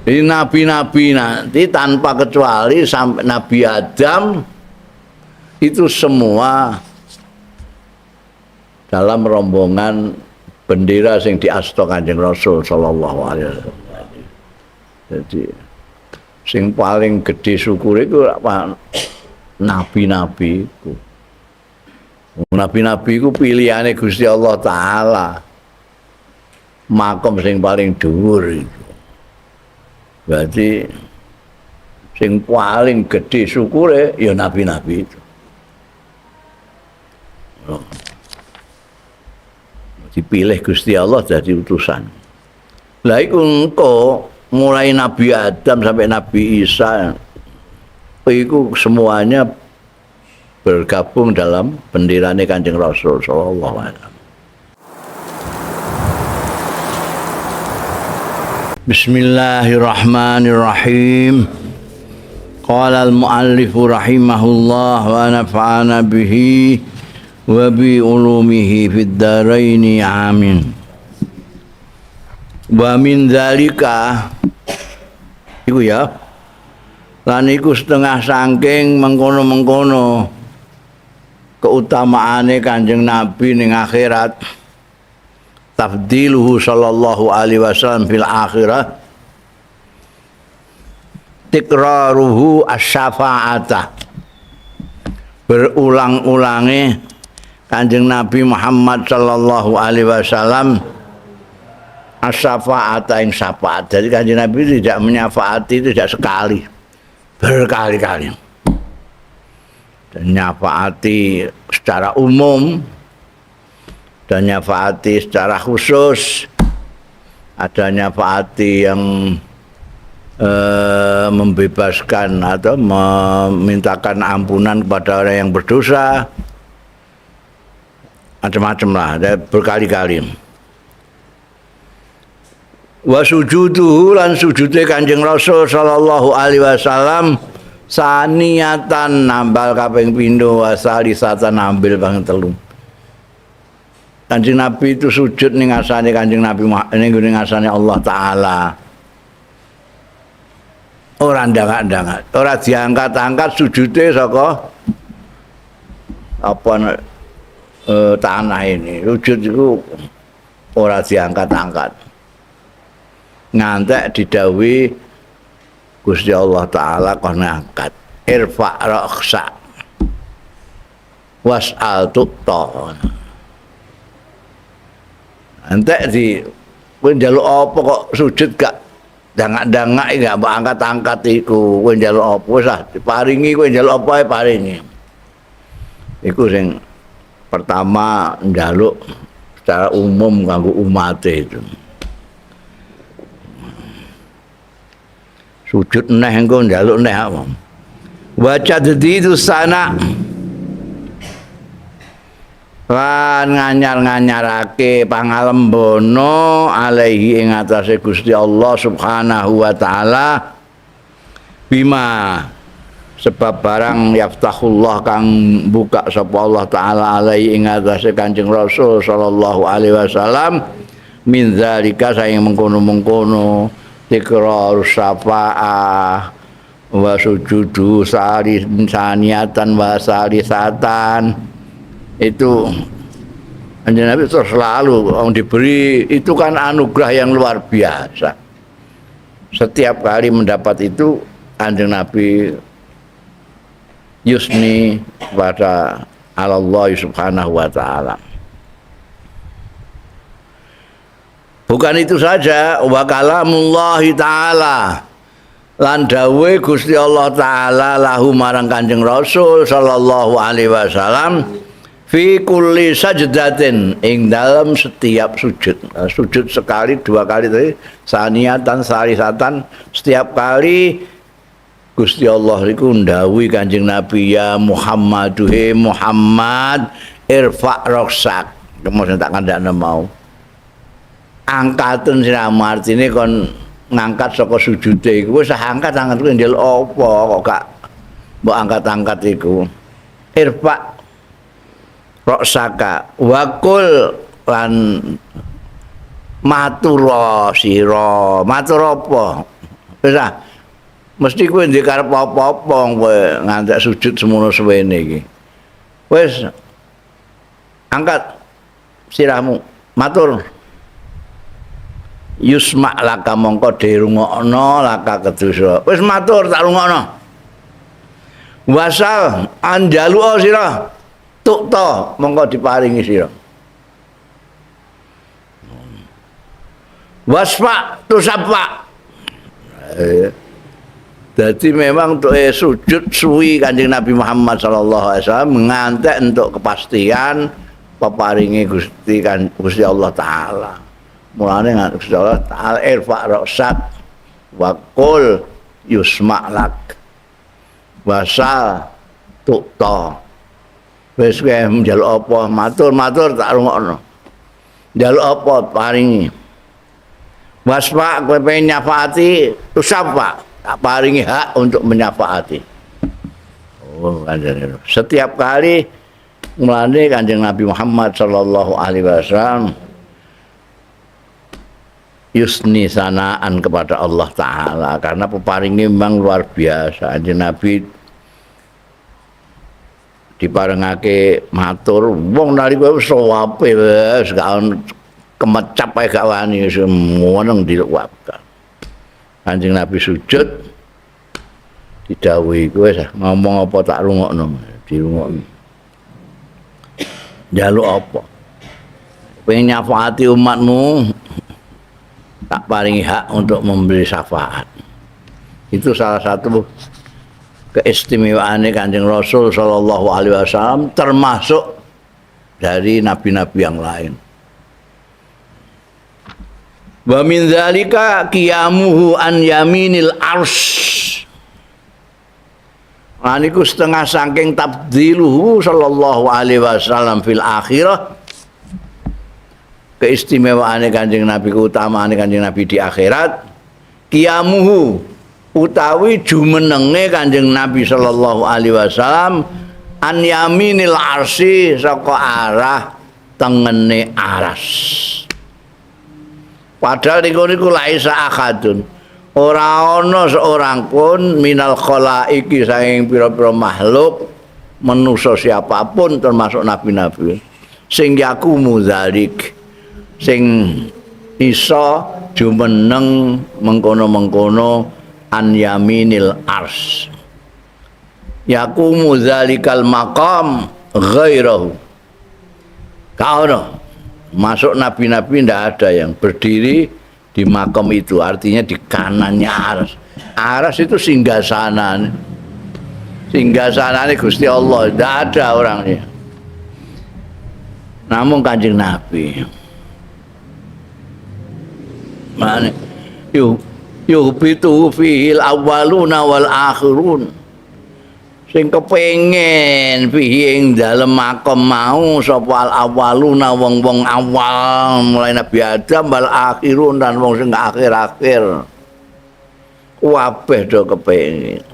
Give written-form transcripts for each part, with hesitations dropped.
Jadi nabi-nabi nanti tanpa kecuali sampai Nabi Adam itu semua dalam rombongan bendera sing diasta Kanjeng Rasul sallallahu alaihi wasallam. Jadi sing paling gede syukur iku nabi-nabi iku. Nabi-nabi iku pilihane Gusti Allah Taala. Makom sing paling dhuwur iku. Berarti sing paling gede syukure ya nabi-nabi itu. Oh. Dipilih Gusti Allah jadi utusan. Lah iku engko mulai Nabi Adam sampai Nabi Isa iku semuanya bergabung dalam benderane Kanjeng Rasul sallallahu alaihi wasallam. Bismillahirrahmanirrahim. Qala al-muallif rahimahullah wa nafa'ana bihi wa bi ulumihi fid dharaini amin. Wa min dzalika iku ya. Lan iku setengah saking mengkono-mengkono keutamaane Kanjeng Nabi ning akhirat. Tafdiluhu sallallahu alaihi wasallam fil akhirah tikraruhu asy-syafa'ata, berulang-ulange Kanjeng Nabi Muhammad sallallahu alaihi wasallam asy-syafa'ata ing syafaat. Jadi Kanjeng Nabi tidak menyafaati tidak sekali, berkali-kali. Dan nyafaati secara umum dan nyafaati secara khusus. Ada nyafaati yang membebaskan atau memintakan ampunan kepada orang yang berdosa, macam-macam lah, ada berkali-kali. Wa sujuduhu lan sujude Kanjeng Rasul sallallahu alaihi wasallam saniyatan nambal kaping pindho wa salisatan ambil ping telu. Kanjeng Nabi itu sujud ning ngasane Kanjeng Nabi ning nggone ngasane Allah Taala. Ora ndangak-ndangak, ora diangkat-angkat sujude saka apa tanah ini. Sujud iku ora diangkat-angkat. Ngantek didhawuhi Gusti Allah Taala kon ngangkat. Irfa ra'sa was'al tu'ta. Entek di kowe njaluk apa kok sujud gak dangak-dangak gak mbok angkat-angkat iku. Kowe njaluk apa wis ah diparingi, kowe njaluk apa ae paringi. Iku sing pertama njaluk secara umum kanggo umate itu. Sujud neh engko njaluk neh apa. Wa jadidu sana lan nganyar-nganyarake pangalembono alaihi ing atase Gusti Allah Subhanahu wa taala bima sebab barang yaftahullah kang buka sapa Allah taala alaihi ing atase Kanjeng Rasul sallallahu alaihi wasallam min zalika saing mengkono-mengkono tikrar syafaah wa sujudu saniatan wa salisatan. Itu Kanjeng Nabi terus selalu diberi, itu kan anugerah yang luar biasa. Setiap kali mendapat itu Kanjeng Nabi yusni kepada Allah Subhanahu wa taala. Bukan itu saja, wa kalamullahi taala lan dawuhe Gusti Allah taala lahu marang Kanjeng Rasul sallallahu alaihi wasallam fi kulli sajdatin ing dalam setiap sujud. Sujud sekali dua kali tadi saniatan salisatan, setiap kali Gusti Allah iku ndhawuhi Kanjeng Nabi ya Muhammadu he Muhammad irfa roksak. Kemudian tak kandhakno mau. Angkaten siramu artine kon ngangkat saka sujude iku wis angkat-angkat kuwi njaluk apa kok gak mbok angkat-angkat iku. Irfa roksaka wakul lan matura sira. Matur apa? Wis ah. Mesti kowe ndek karep apa-apa kowe ngantek sujud semono suwene iki. Wis angkat sirahmu, matur. Yusma laka mongko dirungokno laka kedusra. Wis matur tak rungokno. Wasal anjalu sira tukta mongko diparingi sira. Wasfa tusaffa. Jadi memang untuk sujud suwi Kanjeng Nabi Muhammad sallallahu alaihi wasallam ngantek untuk kepastian peparingi Gusti kan Gusti Allah taala. Mulane Gusti Allah taala irfa ra'sak wa qul yusma' lak. Wasal tukta. Wis kowe njaluk apa? Matur-matur tak rungokno. Njaluk apa paringi. Wasfa kowe pengen nyafaati, tusaffa. Tak paringi hak untuk menyafaati. Oh, kanjeng. Setiap kali mulane Kanjeng Nabi Muhammad sallallahu alaihi wasallam yusni sanaan kepada Allah taala karena peparingi memang luar biasa. Kanjeng Nabi diparengake matur wong nalika wis sawape wis gak kemecap ae gak wani meneng diluapkan. Kanjeng Nabi sujud didhawuhi kowe ngomong apa tak rungokno, dirungokno. Njaluk apa? Pengen nyafaati umatmu tak paringi hak untuk memberi syafaat. Itu salah satu keistimewaane Kanjeng Rasul sallallahu alaihi wasallam termasuk dari nabi-nabi yang lain. Wa min dzalika qiyamuhu an yaminil arsy. Lan iku setengah saking tabdiluhu sallallahu alaihi wasallam fil akhirah. Keistimewaane Kanjeng Nabi, keutamaane Kanjeng Nabi di akhirat, qiyamuhu utawi jumenenge Kanjeng Nabi sallallahu alaihi wasallam an yaminil arsy saka arah tengene aras. Padahal niku niku laisa akadun. Ora ana seorang pun minal khalaiki saking pira-pira makhluk manusa siapapun termasuk nabi-nabi sing yakumu zalik sing iso jumeneng mengkono-mengkono an yaminil ars. Yakumu zalikal maqam ghairahu. Kaono masuk nabi-nabi ndak ada yang berdiri di makam itu, artinya di kanannya aras. Aras itu singgasana. Singgasanane Gusti Allah, ndak ada orangnya. Namun Kanjeng Nabi. Mane yuhbitu fihil awwaluna wal akhirun. Sing kepengin fihi ing dalem makom mau sapa al awwaluna wong-wong awal mulai Nabi Adam wal akhirun dan wong sing akhir-akhir. Kabeh do kepengin.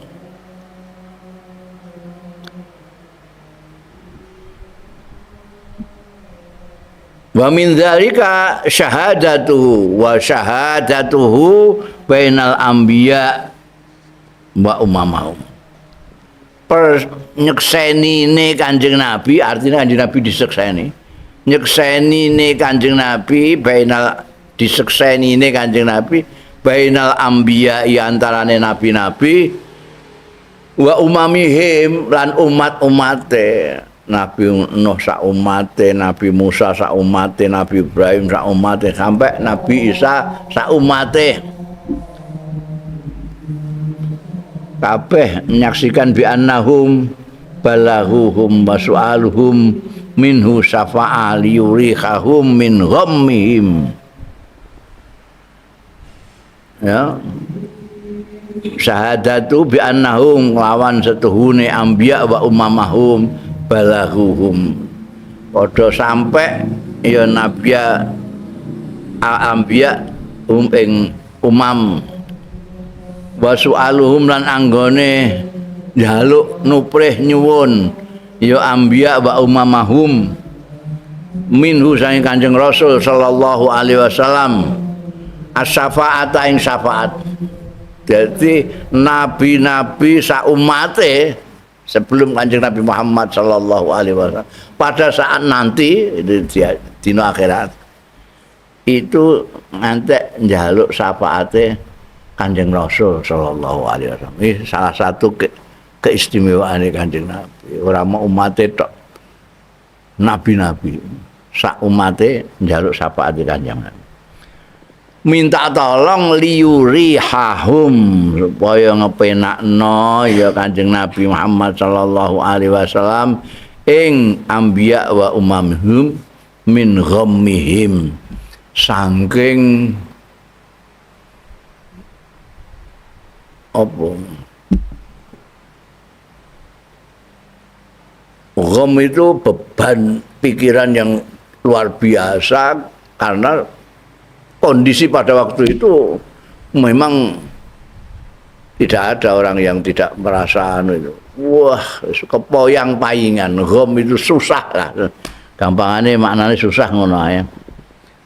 Wa min dzalika syahadatuhu wa syahadatuhu bainal anbiya wa umamahum. Penyeksenine Kanjeng Nabi, artinya Kanjeng Nabi disekseni. Nyeksenine Kanjeng Nabi bainal diseksenine Kanjeng Nabi bainal anbiya antarane nabi-nabi wa umamihim lan umat-umate. Nabi Nuh sak umate, Nabi Musa sak umate, Nabi Ibrahim sak umate, sampai Nabi Isa sak umate. Kabeh menyaksikan bi annahum balaghuhum wa su'aluhum minhu syafa'a liyurihahum min ghammihim. Ya. Syahadatu bi annahum lawan setuhune anbiya wa umamahum balaghuhum. Padha sampai ya nabiya anbiya ing umam wa su'aluhum lan anggone njaluk nuprih nyuwun ya anbiya wa umamahum minhu saking Kanjeng Rasul sallallahu alaihi wasallam as-syafaata ing syafaat. Jadi nabi-nabi saumate sebelum Kanjeng Nabi Muhammad sallallahu alaihi wasallam pada saat nanti di dina akhirat itu ngantek njaluk syafaate Kanjeng Rasul sallallahu alaihi wasallam. Ini salah satu keistimewaan Kanjeng Nabi. Ora mau umate tok, nabi-nabi sak umate njaluk syafaate Kanjeng Nabi. Minta tolong liyurihahum supaya ngepenakno ya Kanjeng Nabi Muhammad sallallahu alaihi wasallam ing ambiya wa umamhum min ghammihim saking apa gham itu beban pikiran yang luar biasa karena kondisi pada waktu itu memang tidak ada orang yang tidak merasa anu itu. Wah, kepoyang paingan, gham itu susah lah. Gampangane maknane susah ngono ae.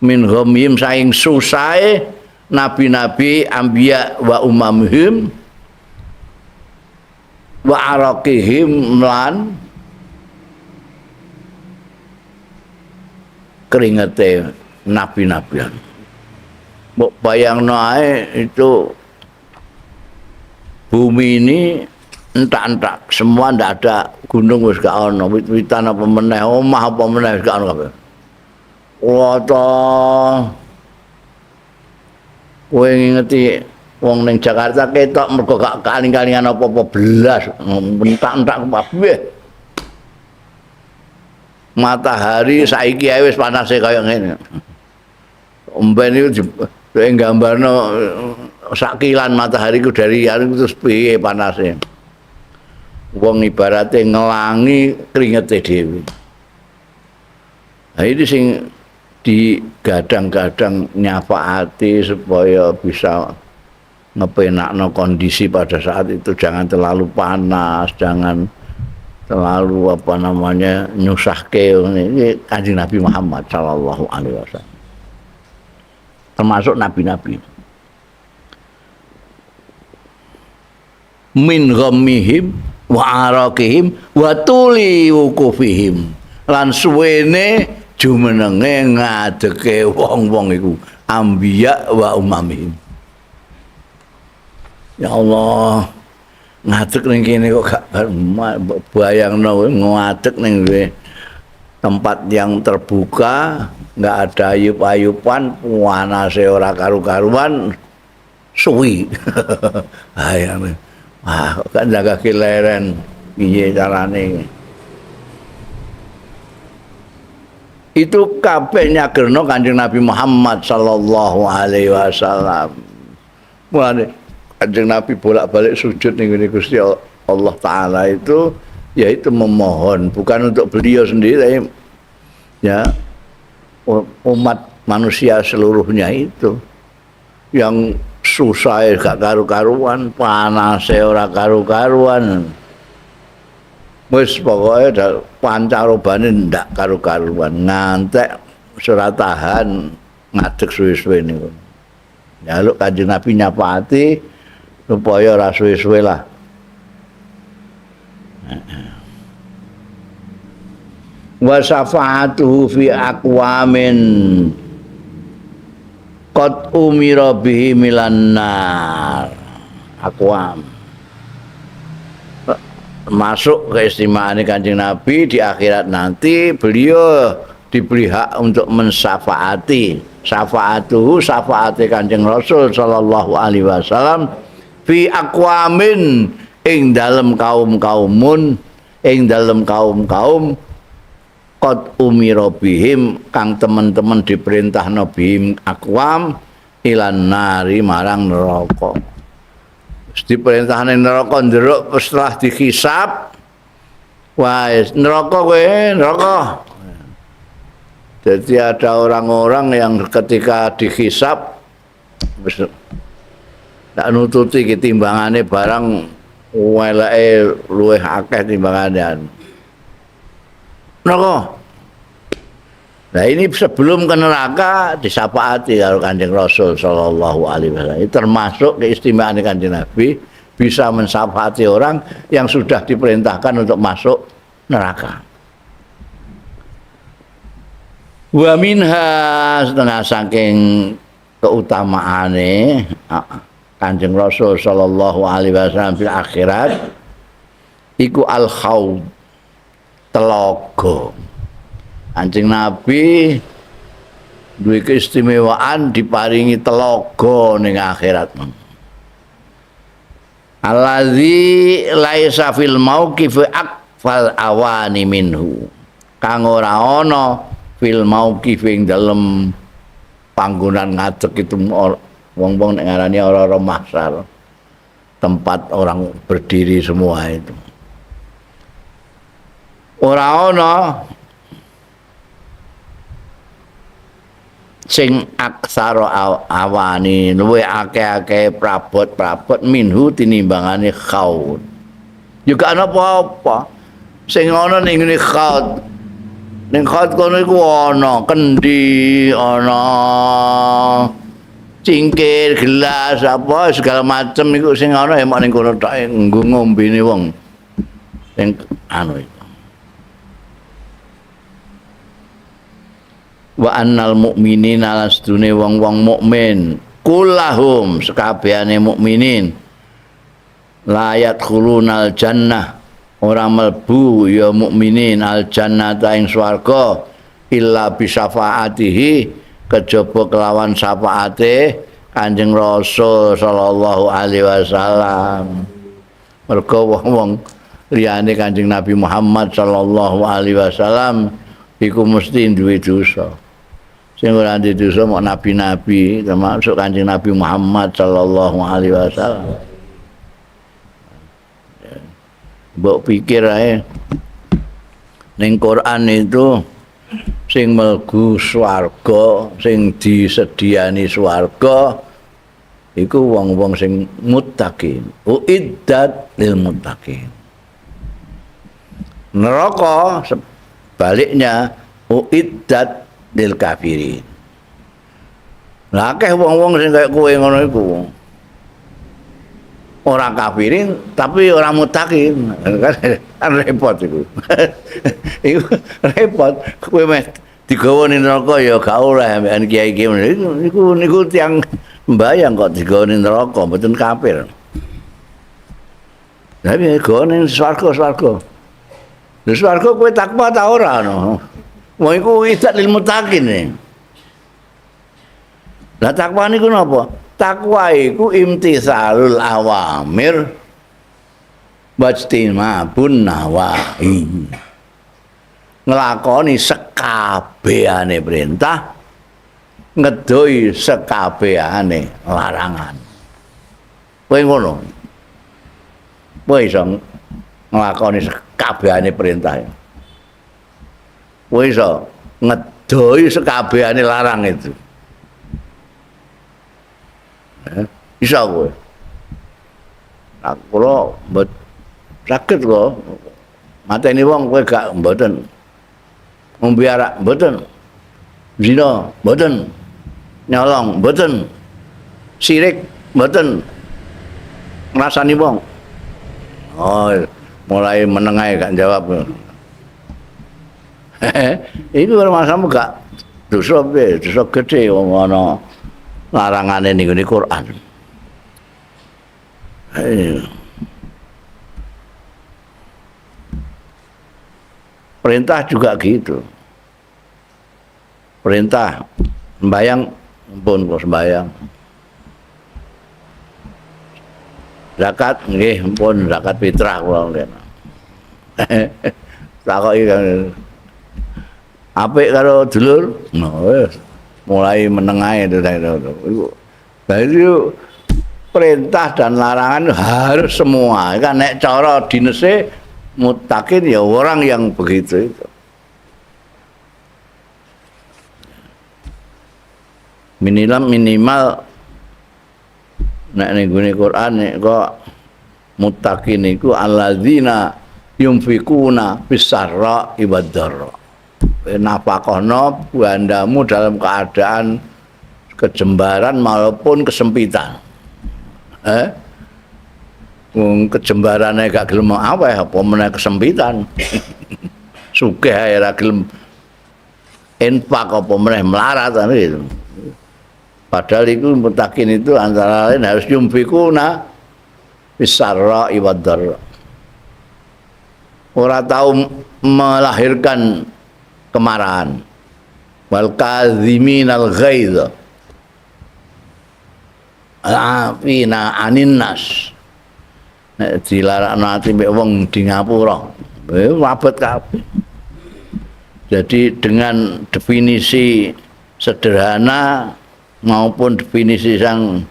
Min ghamim saing susahe nabi-nabi ambiya wa umamhim wa araqihim lan keringete nabi-nabi. Mbok bayangno ae itu bumi ini entak-entak, semua ndak ada gunung wis gak ono, wit-witan apa meneh, omah apa meneh wis gak ono kabeh. Wah ta. Kowe ngingeti wong ning Jakarta ketok mergo gak kaling-kalingan apa-apa belas, entak-entak kabeh. Matahari saiki ae wis panase kaya ngene. Omben iku dhek nggambarno sakilan matahari ku dari anu terus piye panase. Wong ibarate ngelangi kringete dhewe. Nah ini sing digadang-gadang nyafaati supaya bisa ngepenakno kondisi pada saat itu, jangan terlalu panas, jangan terlalu apa namanya nyusahke. Ini Kanjeng Nabi Muhammad sallallahu alaihi wasallam. Termasuk nabi-nabi. Min ghammihim wa araqihim wa tuli wukufihim. Lan suwene jumenenge ngadeke wong-wong iku ambiya wa umamihim. Ya Allah, ngadeg ning kene kok gak bayangno ngadeg ning tempat yang terbuka, nggak ada ayup-ayupan, panase ora karu-karuan, suwi. Ayo, wah, kok jaga kileren, piye carane? Itu kabeh nyagerno Kanjeng Nabi Muhammad sallallahu alaihi wasallam. Mulane Kanjeng Nabi bolak-balik sujud ning ngene Gusti Allah Taala itu, yaitu memohon bukan untuk beliau sendiri, tapi ya umat manusia seluruhnya itu yang susah gak karu-karuan, panase ora karu-karuan, wis pokoke pancarobane ndak karu-karuan, ngantek ora tahan ngadeg suwe-suwe niku. Njaluk Kanjeng Nabi nyapati supaya ora suwe-suwe lah. Wa syafaatuhu fi aqwamin qad umira bihi milan nar. Aqwam masuk keistimewaan Kanjeng Nabi di akhirat nanti, beliau diberi hak untuk mensyafaati. Syafaatuhu syafaati Kanjeng Rasul sallallahu alaihi wasallam fi aqwamin ing dalem kaum-kaumun, ing dalem kaum-kaum qad umira bihim kang teman-teman diperintahno bihim aqwam ilan nari marang neraka. Diperintahne neraka nderuk setelah dihisab, wah neraka kowe, neraka. Jadi ada orang-orang yang ketika dihisab wis ndak nututi ki timbangane barang weleke luwih akeh timbangane. Neraka. Nah ini sebelum ke neraka disapaati karo Kanjeng Rasul sallallahu alaihi wasallam. Ini termasuk keistimewaan Kanjeng Nabi bisa mensafaati orang yang sudah diperintahkan untuk masuk neraka. Wa minha setengah saking keutamaane Kanjeng Rasul sallallahu alaihi wasallam fil akhirat iku al khaud, telaga. Kanjeng Nabi duwe keistimewaan diparingi telaga ning akhirat. Allazi laisa fil mauqif akfal awani minhu. Kang ora ana fil mauqif ing dalem panggonan ngadeg itu wong-wong nek ngarani ora-ora mahsyar, tempat orang berdiri semua itu. Ora ana sing aksara awani luwe akeh-akeh prabot-prabot minhu tinimbangane khaud. Juga ana apa-apa sing ana ning ngene khaud. Ning khaud kono iku ana kendi, ana cingkir, gelas, apa segala macem iku sing ana ya mok ning kono tok nggo ngombene wong sing anu iku. Wa annal mu'minina lasdune wong-wong mukmin kullahum sekabehane mukminin la yadkhulunal jannah ora mlebu ya mukminin al jannata ing swarga illa bisyafaatihi kejaba kelawan syafaate Kanjeng Rasul sallallahu alaihi wasallam. Mergo wong-wong liyane Kanjeng Nabi Muhammad sallallahu alaihi wasallam iku mesti duwe dosa. Sing ora duwe dosa mok nabi-nabi termasuk Kanjeng Nabi Muhammad sallallahu alaihi wasallam. Mbok pikir ae ning Quran itu sing mlebu swarga, sing disediani swarga iku wong-wong sing muttaqin. Uiddat lil muttaqin. Neraka sebaliknya uiddat lil kafirin. Lah akeh wong-wong sing kaya kowe ngono iku. Orang kafirin tapi orang mutakin kan repot iku. Iku repot. Kowe meh digawa ning neraka ya gak oleh ambekan kiai-kiai niku niku tiyang mbayang kok digawa ning neraka mboten kafir. Lah piye gawa ning swarga-swarga. Lha swarga kowe takwa ta ora no? Wong iku idat lil mutakin. Lah takwa niku napa? Takwa iku imtithalul awamir wajtinabun nawahi. Nglakoni sekabehane perintah, ngedoi sekabehane larangan. Kowe ngono. Kowe iso nglakoni sekabehane perintah. Kowe iso ngedoi sekabehane larang itu. Bisa kowe. Aku kula mbet saged kok. Mateni wong kowe gak mboten. Ngombe arak mboten. Zina mboten. Nyolong mboten. Sirik mboten. Ngrasani wong. Oh, mulai meneng ae gak jawab. Iku masamu gak dosa piye, dosa gedhe wong ana larangane ning ngene Quran. Perintah juga gitu. Perintah sembayang pun kok sembayang. Zakat nggih pun zakat fitrah kula nggih. Takoki apik karo dulur, no wis mulai meneng ae itu. Itu perintah dan larangan harus semua. Kan nek cara dinese mutakin ya orang yang begitu itu. Minimal nek ning gone Quran nek kok mutakin iku alladzina yunfikuna fisarra wad dharra. Nafkahno bandamu dalam keadaan kejembaran maupun kesempitan. Wong kejembarane gak gelem aweh apa meneh kesempitan. Sugih ae ra gelem infak apa meneh melarat gitu. Padahal itu mutakin itu antara lain harus yunfikuna fisarra wad dharra. Ora tau melahirkan kemarahan. Wal kadhiminal ghaidh. Afina anin nas. Nek dilarakno ati mbek wong di ngapura, wabet kabeh. Jadi dengan definisi sederhana maupun definisi sang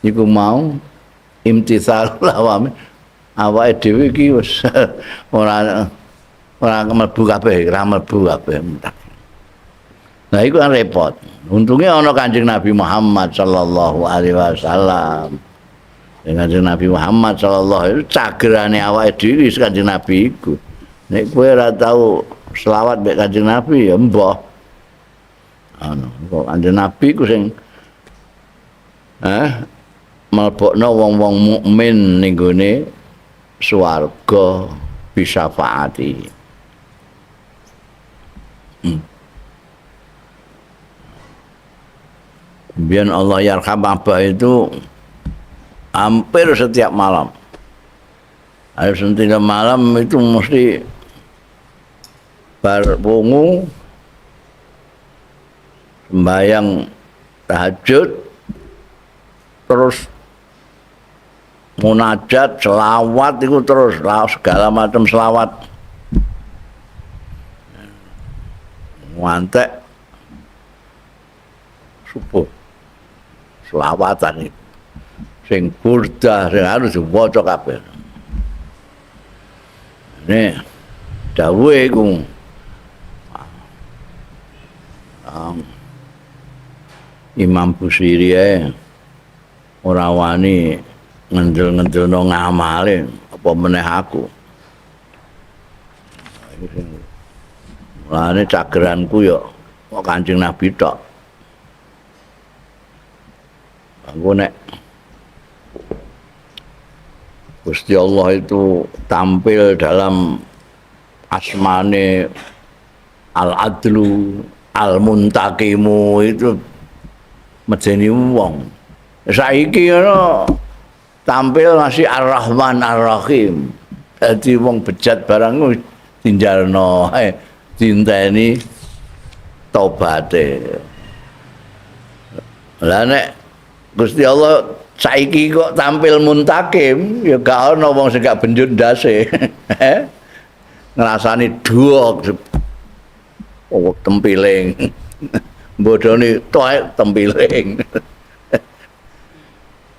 iku mau imtithalul awamir, awake dhewe iki wis ora mlebu kabeh, ora mlebu kabeh. Nah iku kan repot. Untungnya ana Kanjeng Nabi Muhammad sallallahu alaihi wasallam. Kanjeng Nabi Muhammad sallallahu alaihi wasallam cagerane awake dhewe wis Kanjeng Nabi iku. Nek kowe ora tau selawat mek Kanjeng Nabi ya mbah. Anu, kok Kanjeng Nabi iku sing mlebokno wong-wong mukmin ning gone swarga bisyafaati. Biar Allah yarham abah itu hampir setiap malam. Hampir setiap malam itu mesti bar wungu sembahyang tahajud terus munajat selawat itu terus segala macam selawat ngantek subuh selawatan itu sing burdah sing harus diwaca kabeh. Ini dawuhe iku Imam Busiri ae ora wani ngendel-ngendelno ngamale apa meneh aku. Mulane cageranku ya kok Kanjeng Nabi tok. Aku nek Gusti Allah itu tampil dalam asmane Al-Adlu, Al-Muntaqimu itu medeni wong. Saiki ngono tampil masih Ar-Rahman Ar-Rahim. Dadi wong bejat barang tinjalno, dinteni tobaté. Lah nek Gusti Allah saiki kok tampil muntakim ya gak ana wong sing gak benjut ndase. Ngrasani duok. Oh tempiling. Bodone toek tempiling.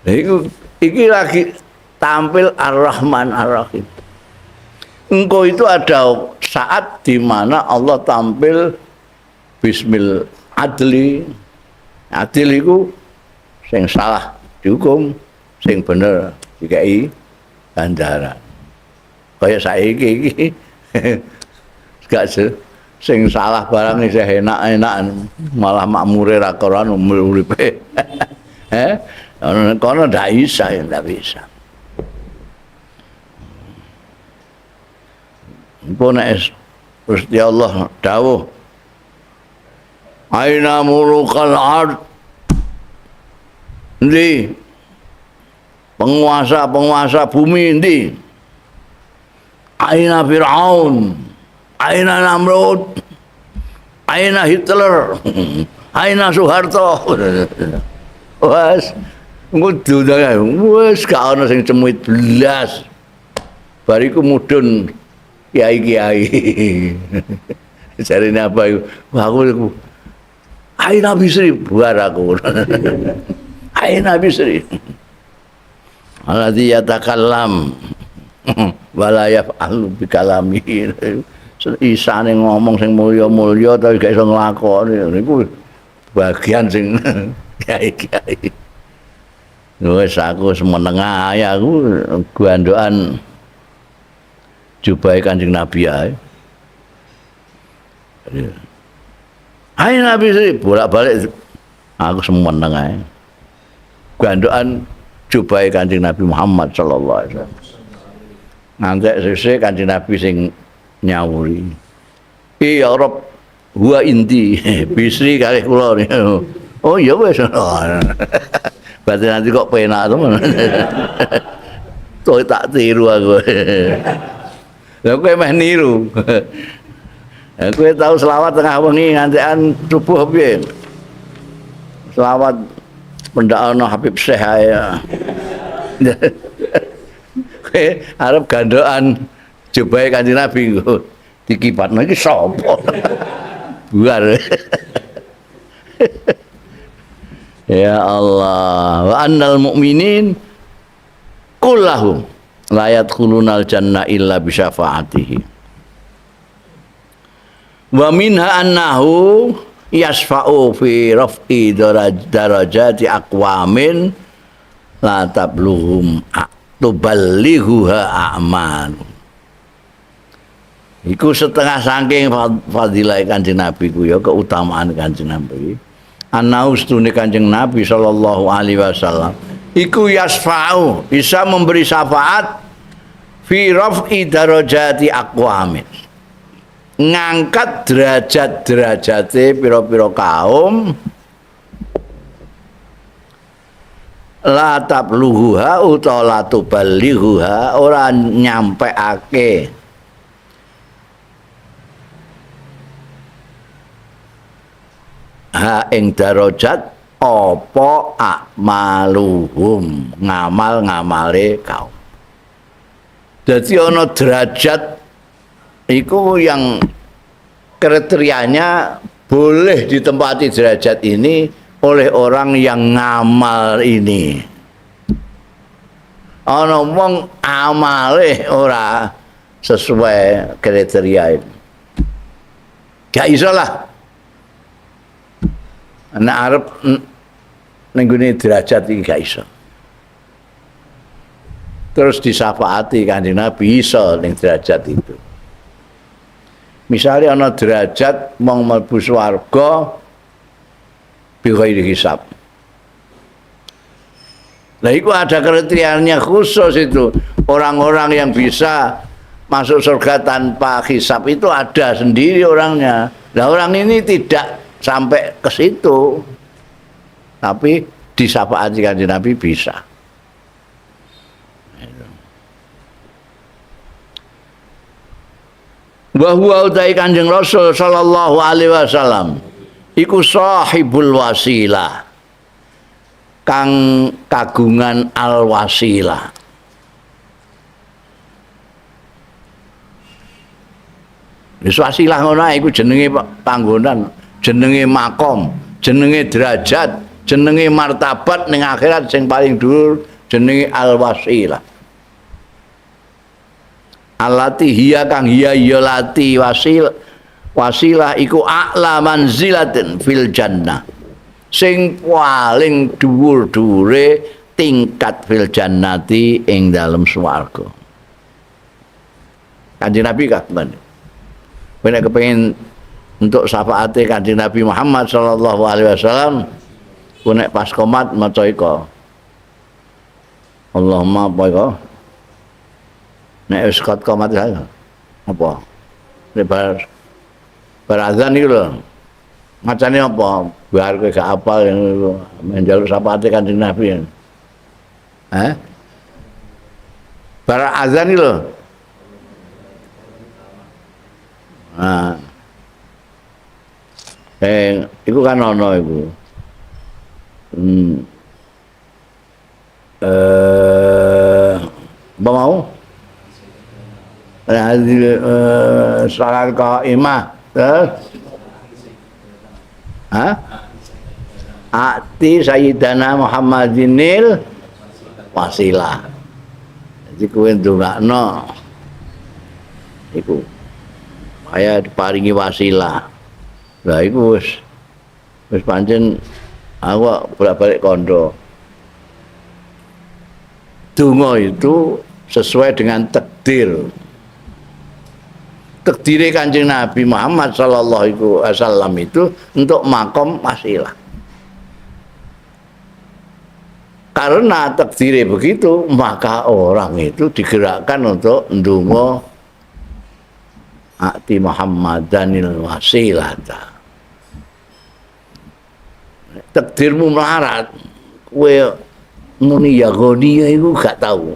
Iku iki lagi tampil Ar-Rahman Ar-Rahim. Engko itu ada saat di mana Allah tampil bismil adli. Adil iku sing salah dihukum, sing bener dikai ganjaran. Kaya saiki iki gak sing salah barang isih enak-enak malah makmure ra koran uripe. Kono ndak bisa, ndak bisa. Engko nek Gusti Allah dawuh aina mulukal ard, endi penguasa-penguasa bumi endi? Aina Fir'aun, aina Namrud, aina Hitler, aina Soeharto. Wes engko diundang wis gak ana sing cemuit blas. Bariku mudhun kiai-kiai. Jarine apa iku? Wah aku aina Bisri buar aku. Aina Bisri. Alladzi yatakallam wala yaf'alu bikalami. Isane ngomong sing mulya-mulya tapi gak iso nglakoni. Niku bagian sing kiai-kiai. Wis aku semeneng ae aku gandokan jubahe Kanjeng Nabi ae. Ayo Nabi sih bolak-balik aku semeneng ae. Gandokan jubahe Kanjeng Nabi Muhammad sallallahu alaihi wasallam. Ngantek sesuk Kanjeng Nabi sing nyawuri. Ya Rob, huwa inti Bisri kalih kula. Oh iya wis. Berarti nanti kok penak temen. Tuh tak tiru aku. Lah kowe meh niru. Kowe tau selawat tengah wengi ngantekan subuh piye? Selawat pendakana Habib Syekh ae. Kowe arep gandokan jubahe Kanjeng Nabi engko dikipatno iki sapa? Buar. Ya Allah, wa annal mu'minin kullahum la yadkhulunal jannah illa bi syafaatihi. Wa minha annahu yasfa'u fi raf'i darajati aqwamin la tabluhum tuballighuha a'mal. Iku setengah saking fadilah Kanjeng Nabi ku ya, keutamaan Kanjeng Nabi. Anau stune Kanjeng Nabi sallallahu alaihi wasallam iku yasfa'u, bisa memberi syafaat fi raf'i darajati aqwamin, ngangkat derajat-derajate pira-pira kaum la tabluhuha utawa la tuballighuha, ora nyampeake ha ing darajat apa akmaluhum, ngamal-ngamale kaum. Dadi ana derajat iku yang kriterianya boleh ditempati derajat ini oleh orang yang ngamal ini. Ana wong amale ora sesuai kriteria itu, gak iso lah. Nek arep ning gone derajat iki gak iso. Terus disafaati Kanjeng Nabi iso ning derajat itu. Misalnya ana derajat wong mlebu swarga bi ghairi hisab. Lah iku ada kriterianya khusus itu. Orang-orang yang bisa masuk surga tanpa hisab itu ada sendiri orangnya. Lah orang ini tidak sampai ke situ, tapi disafaati Kanjeng Nabi bisa. Wa huwa utai Kanjeng Rasul sallallahu alaihi wasallam iku sahibul wasilah, kang kagungan al wasilah. Wis wasilah ngono ae iku jenenge panggonan, jenenge makom, jenenge derajat, jenenge martabat ning akhirat sing paling dhuwur jenenge al wasilah. Allati hiya kang hiya ya lati wasilah iku a'la manzilatin fil jannah, sing paling dhuwur-dhuwure tingkat fil jannati ing dalem swarga. Kanjeng Nabi kagungan. Kowe nek kepengin untuk syafaate Kanjeng Nabi Muhammad sallallahu alaihi wasallam, ku nek pas komat maca iko. Allahumma apa iko? Nek wis kot komat apa? Nek bar azan iku lho. Macane apa? Bar kowe gak apal njaluk syafaate Kanjeng Nabi. Hah? Bar azan iku lho. Nah. Iku kan ana iku. Apa mau? Salat qaimah. Terus? Hah? Ati Sayyidana Muhammadinil wasilah. Jadi kowe ndongakno iku kaya diparingi wasilah. Lah iku wis pancen aku bolak-balik kondo. Donga itu sesuai dengan takdir. Takdire Kanjeng Nabi Muhammad sallallahu alaihi wasallam itu untuk makom wasilah. Karena takdire begitu, maka orang itu digerakkan untuk ndonga ati Muhammadanil wasilata. Takdirmu melarat, kowe muni ya ghani iku gak tahu.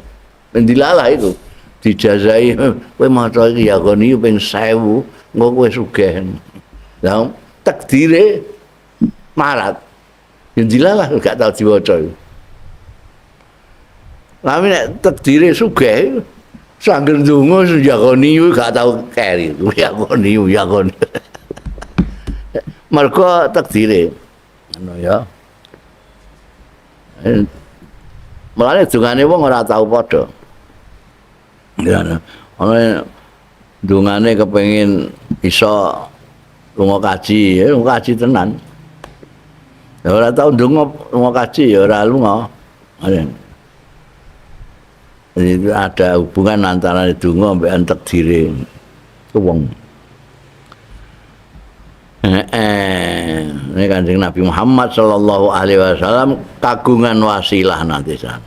Ndilalah iku dijazai kowe maca iki ya ghani ping 1000, engko kowe sugih. Lah takdire melarat. Ndilalah gak tau diwaca iku. Lah nek takdire sugih sangger ndonga ya ghani gak tau keri. Ya ghani ya ghani. Mergo takdire ngono ya. Mulane dungane wong ora tau padha. Ya ana dungane kepengin iso lunga kaji, ya lunga kaji tenan. Ya ora tau ndonga lunga kaji ya ora lunga. Jadi itu ada hubungan antara donga mbek takdire wong. Ini Kanjeng Nabi Muhammad sallallahu alaihi wasallam kagungan wasilah nanti sana.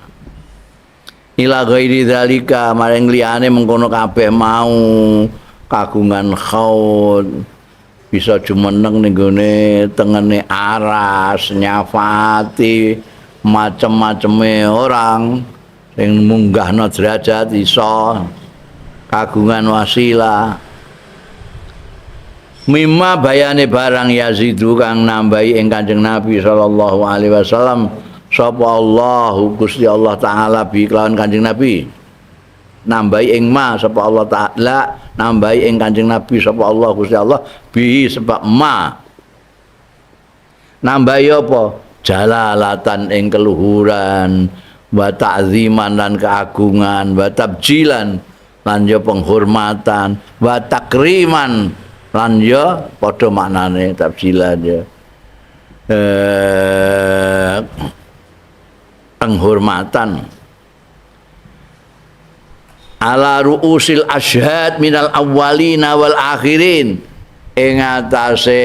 Ila ghairi dzalika maring liyane mengkono kabeh mau kagungan khaud bisa jumeneng ning gone tengene aras nyafaati macem-maceme orang sing munggahno derajat iso kagungan wasilah. Mimma bayane barang yazidu kang nambahi ing Kanjeng Nabi sallallahu alaihi wasallam sapa Allahu Gusti Allah taala bi kelawan Kanjeng Nabi. Nambahi ing ma sapa Allah taala nambahi ing Kanjeng Nabi sapa Allah Gusti Allah bi sebab ma. Nambahi apa? Jalalatan ing keluhuran, wa ta'ziman lan keagungan, wa tabjilan lan ya penghormatan, wa takriman lan ya padha maknane tabjilan ya. Penghormatan ala ru'usil asyhad minal awwalina wal akhirin ing atase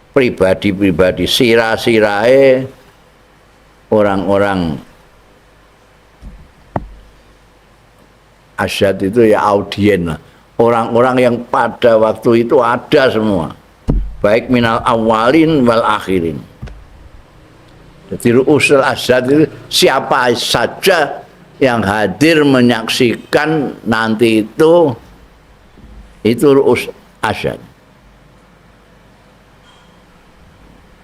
pribadi-pribadi sira-sirae orang-orang asyhad itu ya audien lah. Orang-orang yang pada waktu itu ada semua, baik minal awalin wal akhirin. Jadi ru'usul asyhad itu siapa saja yang hadir menyaksikan nanti itu ru'us asyhad.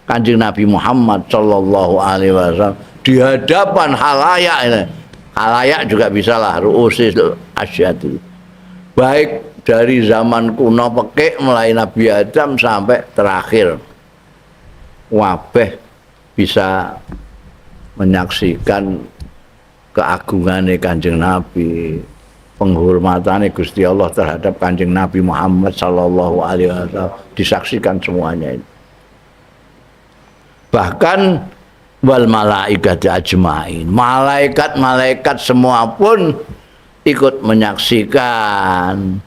Kanjeng Nabi Muhammad sallallahu alaihi wasallam di hadapan halayak ini. Halayak juga bisalah ru'usul asyhad itu. Baik dari zaman kuno pekik mulai Nabi Adam sampai terakhir wabeh bisa menyaksikan keagungane Kanjeng Nabi, penghormatane Gusti Allah terhadap Kanjeng Nabi Muhammad sallallahu alaihi wasallam disaksikan semuanya itu. Bahkan wal malaikat ajmain, malaikat-malaikat semua pun ikut menyaksikan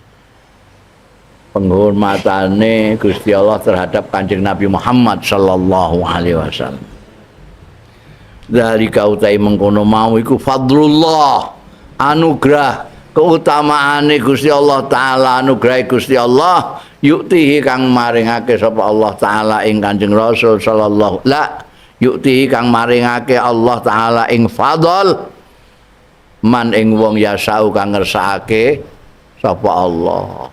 penghormatane Gusti Allah terhadap Kanjeng Nabi Muhammad sallallahu alaihi wasallam. Dari kautai mengkono mau iku fadlullah, anugerah keutamaane Gusti Allah taala, anugerah Gusti Allah yuktihi kang maringake sapa Allah taala ing Kanjeng Rasul sallallahu la yuktihi kang maringake Allah taala ing fadl man ing wong yasau kang ngersakake sapa Allah.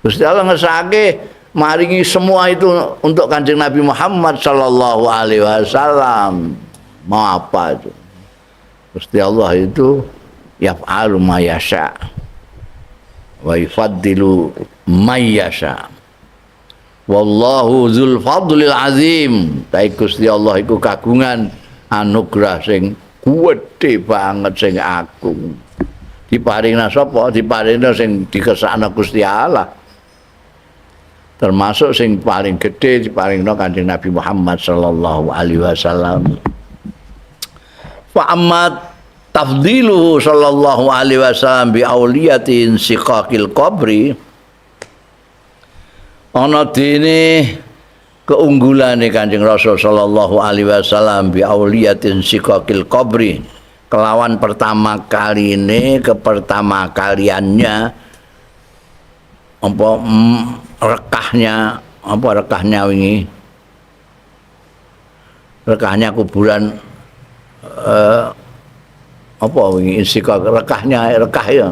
Gusti Allah ngersakake maringi semua itu untuk Kanjeng Nabi Muhammad sallallahu alaihi wasallam. Mau apa itu? Gusti Allah itu yaf'alu ma yasha wa yufaddilu may yasha. Wallahu dzul fadlil azim. Ta Gusti Allah iku kagungan anugerah sing gedhe banget sing agung. Diparingna sapa? Diparingna sing dikersakno Gusti Allah. Termasuk sing paling gedhe diparingna Kanjeng Nabi Muhammad sallallahu alaihi wasallam. Fa amma tafdiluhu sallallahu alaihi wasallam bi auliyati insiqaqil qabri. Ana dene keunggulane Kanjeng Rasul sallallahu alaihi wasallam bi auliyatin siqaqil qabri kelawan pertama kali ini kepertama kaliannya apa rekahnya apa rekahnya wingi rekahnya kuburan apa wingi insikak rekahnya rekah ya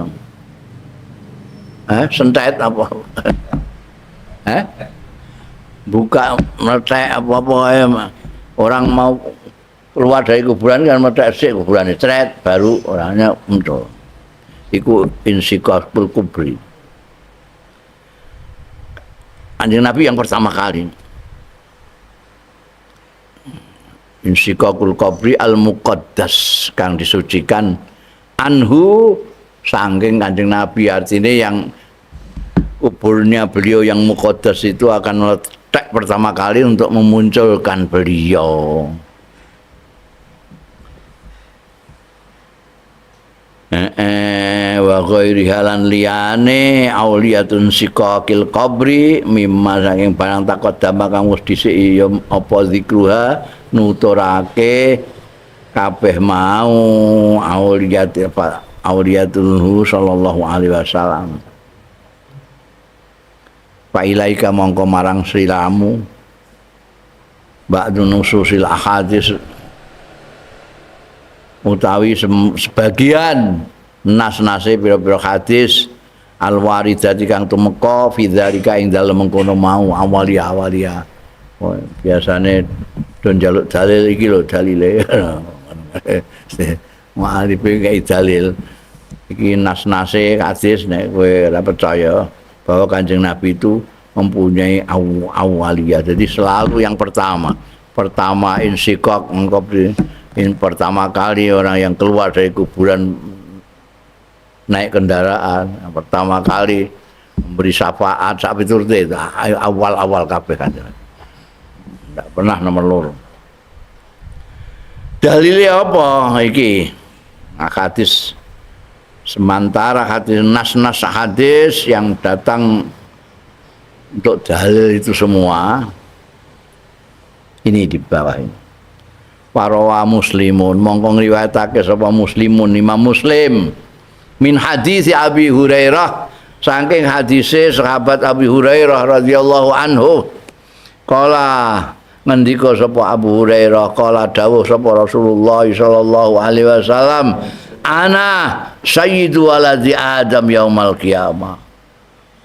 sentet apa buka meletek apa-apa orang mau keluar dari kuburan kan meletek sik kuburan cret baru orangnya muncul iku insikakul kubri. Kanjeng Nabi yang pertama kali insikakul kubri al muqaddas kang disucikan anhu saking Kanjeng Nabi, artinya yang kuburnya beliau yang muqaddas itu akan meletek pertama kali untuk memunculkan beliau. Wa ghairi halan liyane auliyatun siqaqil qabri mimma saking barang taqaddama kang wis dhisik ya apa zikruha nuturake kabeh mau auliyat auliyatuhu sallallahu alaihi wasallam. Fa ilaika mongko marang siramu ba'du nususil ahadis utawi sebagian nas-nase pira-pira hadis alwaridati kang tumeka fi dzalika ing dalem mengkono mau awalia-awalia. Oh, biasane do njaluk dalil iki lho dalile. Mu'alife kei dalil iki nas-nase hadis nek kowe ora percaya bahwa Kanjeng Nabi itu mempunyai awaliyah. Jadi selalu yang pertama. Pertama insikok engkau in pertama kali orang yang keluar dari kuburan naik kendaraan, pertama kali memberi syafaat sak piturute itu awal-awal kabeh kan. Ndak pernah nomor loro. Dalile apa iki? Hadis sementara hadis nas-nas hadis yang datang untuk dalil itu semua ini di bawah ini. Parawa muslimun mongko ngriwayatake sapa muslimun Imam Muslim min hadis Abi Hurairah saking hadise sahabat Abi Hurairah radhiyallahu anhu kala ngendika sapa Abu Hurairah kala dawuh sapa Rasulullah sallallahu alaihi wasallam ana sayyidu waladi Adam yaumal qiyamah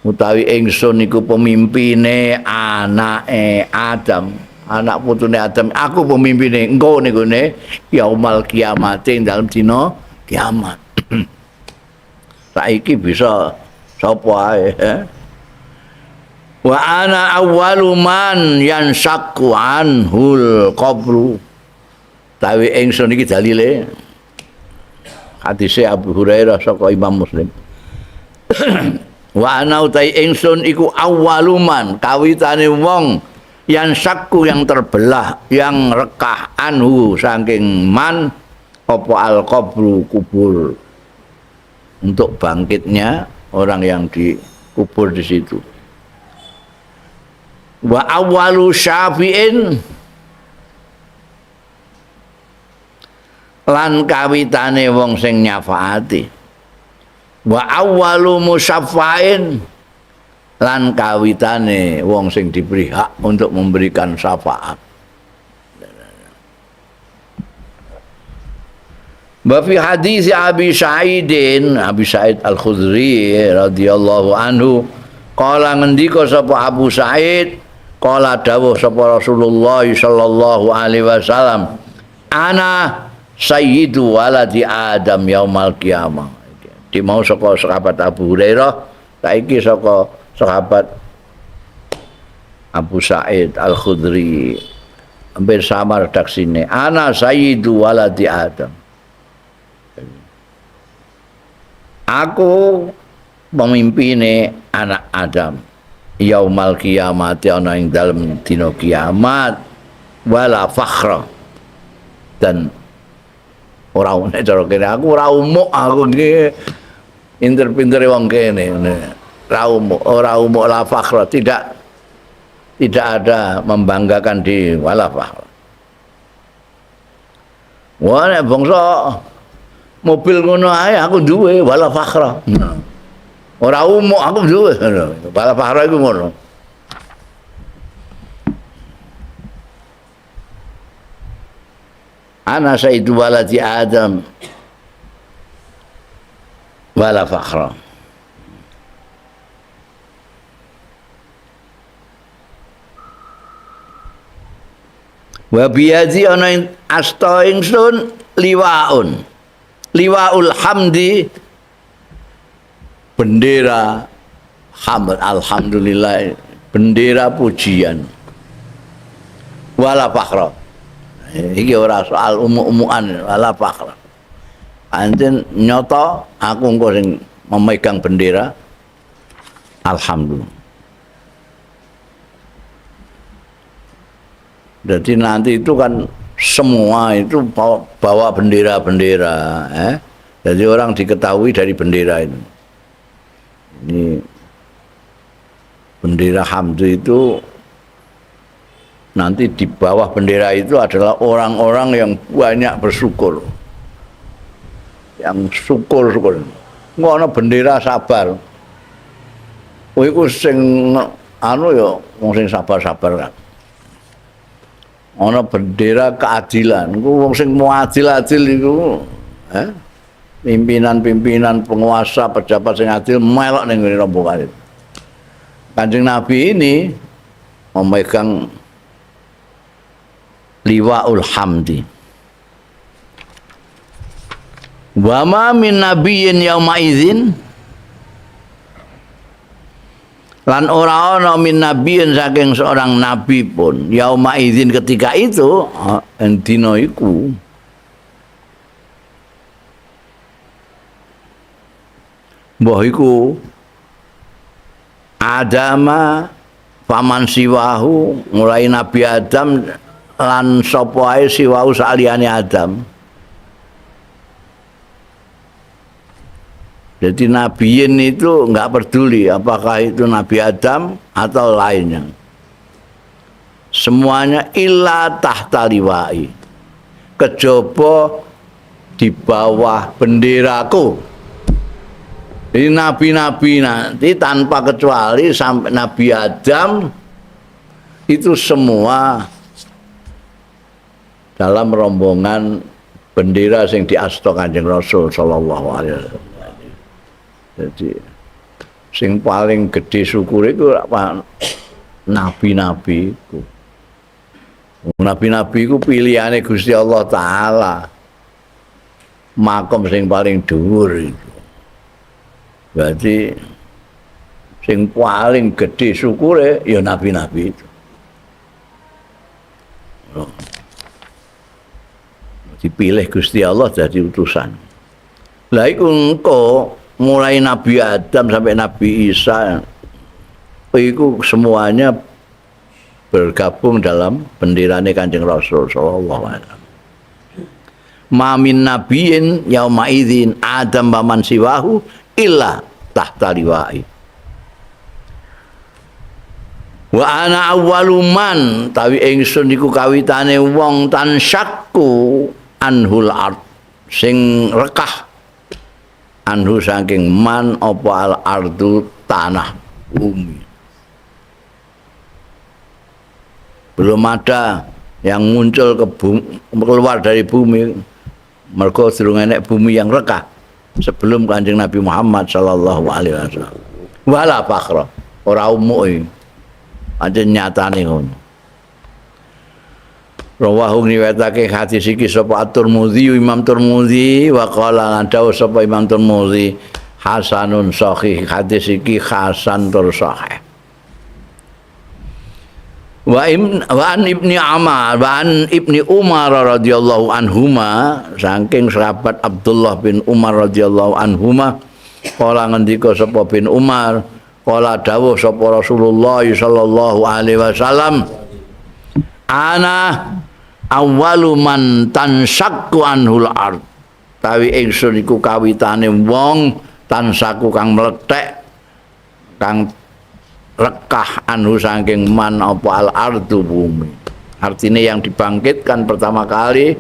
utawi ingsun iku pemimpine anake Adam, anak putune Adam, aku pemimpine engko niku ne yaumal kiamat ing dalem dina kiamat. Saiki bisa sapa ae. Wa ana awwalu man yansaqu anhul qabru. Tawi ingsun iki dalile hadise Abu Hurairah saka Imam Muslim. Wa ana utai ingsun iku awwaluman kawitane wong yang sakku yang terbelah yang rekah anhu saking man apa al qabru kubur untuk bangkitnya orang yang dikubur di situ. Wa awwalu syafi'in lan kawitane wong sing nyafaati. Wa awwalu musyaffa'in lan kawitane wong sing diberi hak untuk memberikan syafaat. Wa fi hadis Abi Sa'idin, Abi Sa'id Al-Khudri radhiyallahu anhu, qala ngendika sapa Abu Sa'id, qala dawuh sapa Rasulullah sallallahu alaihi wasallam, ana sayyidu waladi Adam yaumal qiyamah. Di mau saka sahabat Abu Hurairah, saiki saka sahabat Abu Sa'id Al-Khudri, hampir sama redaksine. Ana sayyidu waladi Adam. Aku pemimpine anak Adam yaumal kiamat ana ing dalem dina kiamat wala fakhra dan ora nek cara kene aku ora umuk aku iki pinter-pintere wong kene ora umuk la fakhra, tidak Tidak ada membanggakan di wala fakhra. Wah, nek bangsa mobil ngono ae aku duwe wala fakhra. Ora umuk aku duwe. Wala fakhra iku ngono. Ana sayyidu waladi Adam wala fakhra. Wa biyadi ana ing asta ingsun liwaun. Liwaul hamdi, bendera hamd, alhamdulillah, bendera pujian. Wala fakhra. Iki ora soal umuk-umukan, wala fakhra. Pancen nyata aku engko sing memegang bendera alhamdulillah. Jadi nanti itu kan semua itu bawa bendera-bendera, Jadi orang diketahui dari bendera itu. Ini bendera hamdu itu nanti di bawah bendera itu adalah orang-orang yang banyak bersyukur, yang syukur-syukur. Ngono bendera sabar. Oh, iku sing anu ya wong sing sabar-sabar kan. Ana bendera keadilan, iku wong sing mau adil-adil iku, pimpinan-pimpinan penguasa pejabat sing adil melok ning ngene rombongan itu. Kanjeng Nabi ini memegang liwaul hamdi. Wa ma min nabiyyin yauma idzin, lan ora ana min nabiyyin saking seorang nabi pun yauma idzin ketika itu dina iku mbah iku Adama paman siwahu, mulai Nabi Adam lan sapa ae siwahu saliyane Adam. Jadi nabiin itu enggak peduli apakah itu Nabi Adam atau lainnya. Semuanya illa tahta liwa'i. Kejaba di bawah benderaku. Jadi nabi-nabi nanti tanpa kecuali sampai Nabi Adam itu semua dalam rombongan bendera sing diasta Kanjeng Rasul sallallahu alaihi wasallam. Jadi sing paling gede syukur iku nabi-nabi iku. Nabi-nabi iku pilihane Gusti Allah Taala. Makom sing paling dhuwur iku. Berarti sing paling gede syukure ya nabi-nabi itu. Dipilih Gusti Allah jadi utusan. Lah iku engko mulai Nabi Adam sampai Nabi Isa itu semuanya bergabung dalam benderane Kanjeng Rasul sallallahu alaihi wasallam. Ma min nabiyyin yauma idzin Adam wa man siwahu illa tahta liwa'i. Wa ana awwalu man, tawi ingsun iku kawitane wong tansakku anhul ard, sing rekah anhu saking man apa al ardu tanah bumi. Belum ada yang muncul ke bumi, keluar dari bumi, mergo durung enek bumi yang rekah sebelum Kanjeng Nabi Muhammad sallallahu alaihi wasallam. Wala fakhra, ora umuk iki. Pancen nyatane ngono. Rawahu ngriwayatake hadis iki sapa At-Tirmidzi, Imam Tirmidzi, wa qala lan dawuh sapa Imam Tirmidzi hasanun sahih, hadis iki hasan tur sahih. Wa an Ibni Umar, wa an Ibni Umar radhiyallahu anhuma, saking sahabat Abdullah bin Umar radhiyallahu anhuma, kala ngendika sapa bin Umar, kala dawuh sapa Rasulullah sallallahu alaihi wasallam, ana awwalu man tansakku anhul ard, tawi ingsun iku kawitane wong tansaku kang mlethek, kang rekah anhu saking man apa al ardu bumi. Artinya yang dibangkitkan pertama kali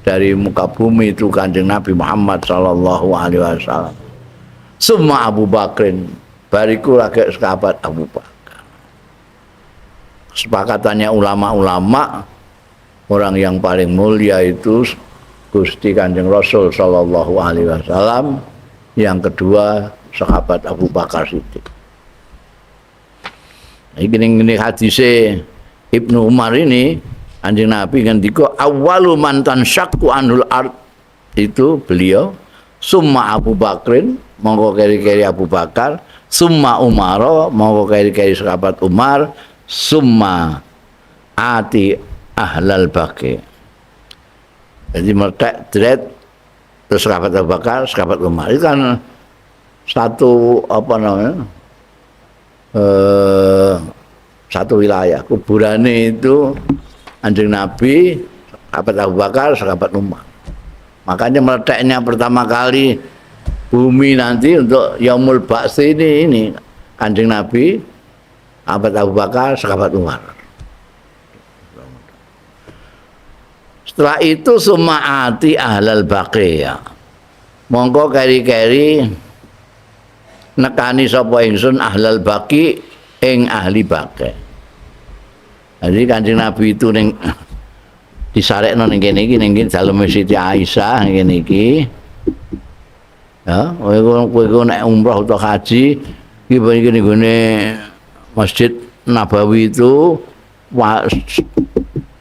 dari muka bumi itu Kanjeng Nabi Muhammad sallallahu alaihi wasallam. Summa Abu Bakrin, bariku lagi sahabat Abu Bakar. Kesepakatannya ulama-ulama, orang yang paling mulia itu Gusti Kanjeng Rasul sallallahu alaihi wasallam, yang kedua sahabat Abu Bakar Siddiq. Iki ning ngene hadise Ibnu Umar ini, Kanjeng Nabi ngendika awwalu man tansyaqqu anhul ard itu beliau, summa Abu Bakrin mongko keri-keri Abu Bakar, summa Umar mongko keri-keri sahabat Umar, summa ati ahlal baqi. Jadi meletek dret terus sahabat Abu Bakar, sahabat Umar. Itu kan satu apa namanya? Satu wilayah. Kuburane itu Kanjeng Nabi, sahabat Abu Bakar, sahabat Umar. Makanya meleteknya pertama kali bumi nanti untuk Yaumul Ba'ts ini Kanjeng Nabi, sahabat Abu Bakar, sahabat Umar. Setelah itu sumaati ahlal baqiyah. Mongko keri-keri nekani sapa ingsun ahlal baqi ing ahli baqi. Jadi Kanjeng Nabi itu ning disarekno ning kene iki, ning kene daleme Siti Aisyah ngene iki. Ya, kowe iku nek umroh utawa haji iki iki ning gone Masjid Nabawi itu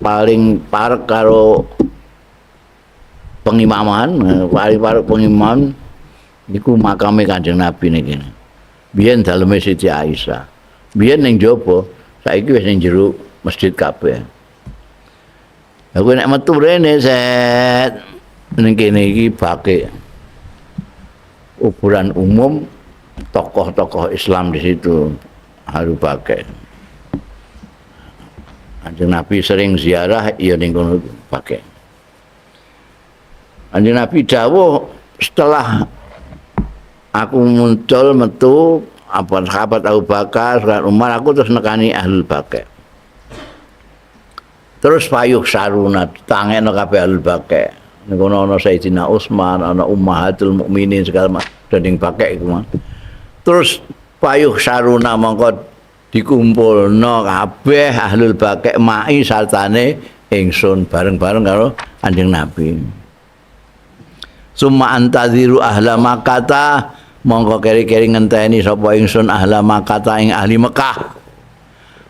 paling parek karo pengimaman, paling parek pengimam niku makame Kanjeng Nabi niki. Biyen daleme Siti Aisyah. Biyen ning jaba, saiki wis ning jero masjid kabeh. Aku nek metu rene set ning kene iki bake kuburan umum tokoh-tokoh Islam di situ haru bake. Kanjeng Nabi sering ziarah ya ning kono bake. Kanjeng Nabi dawuh setelah aku muncul metu apa sahabat Abu Bakar, sahabat Umar, aku terus nekani ahlul baqi. Terus payuh saruna tangekno kabeh ahlul baqi. Ning kono ana Sayyidina Utsman, ana Ummahatul Mukminin segala macam ning baqi iku mah. Terus payuh saruna mongko dikumpulno kabeh ahlul baqi mai sartane ingsun bareng-bareng karo Kanjeng Nabi. Summa antaziru ahla Makkah, mongko keri-keri ngenteni sapa ingsun ahla Makkah ing ahli Mekah.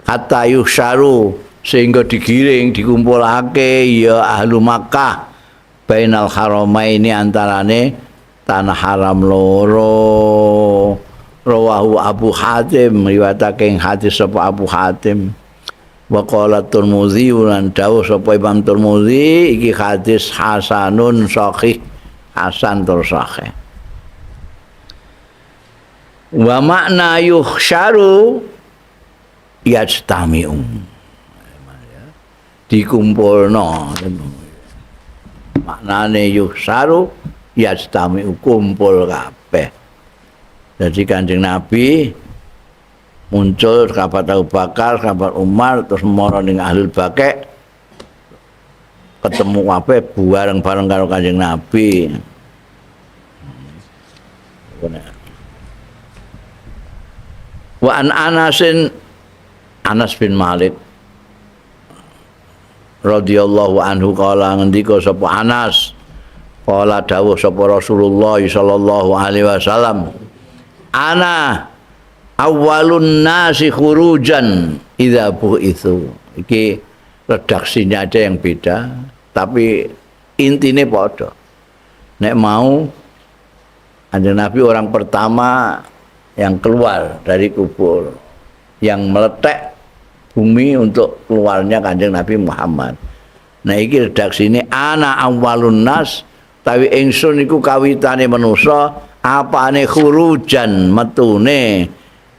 Hatta yuhsyaru sehingga digiring dikumpulake ya ahlu Makkah bainal haramaini antarane tanah haram loro. Rawahu Abu Hatim, riwayatake ing hadis sapa Abu Hatim. Wa qala Tirmidzi lan dawuh sapa Imam Tirmidzi iki hadis hasanun sahih, hasan tur sahih. Wa makna yuhsyaru yajtami'u, dikumpulno. Maknane yuhsyaru yajtami'u, kumpul kabeh. Jadi Kanjeng Nabi muncul sahabat Abu Bakar, sahabat Umar, terus mara ning ahlul baqi, ketemu kabeh bareng-bareng karo Kanjeng Nabi. Wa an Anasin, Anas bin Malik radhiyallahu anhu kala ngendika sapa Anas, kala dawuh sapa Rasulullah sallallahu alaihi wasallam, ana awwalun nasi khurujan idza bu'itsu. Iki redaksinya aja yang beda, tapi intine padha. Nek mau Kanjeng Nabi orang pertama yang keluar dari kubur, yang meletek bumi untuk keluarnya Kanjeng Nabi Muhammad. Nah iki redaksine ana awwalun nas, tawi ingsun iku kawitane manusa apane khurujan metune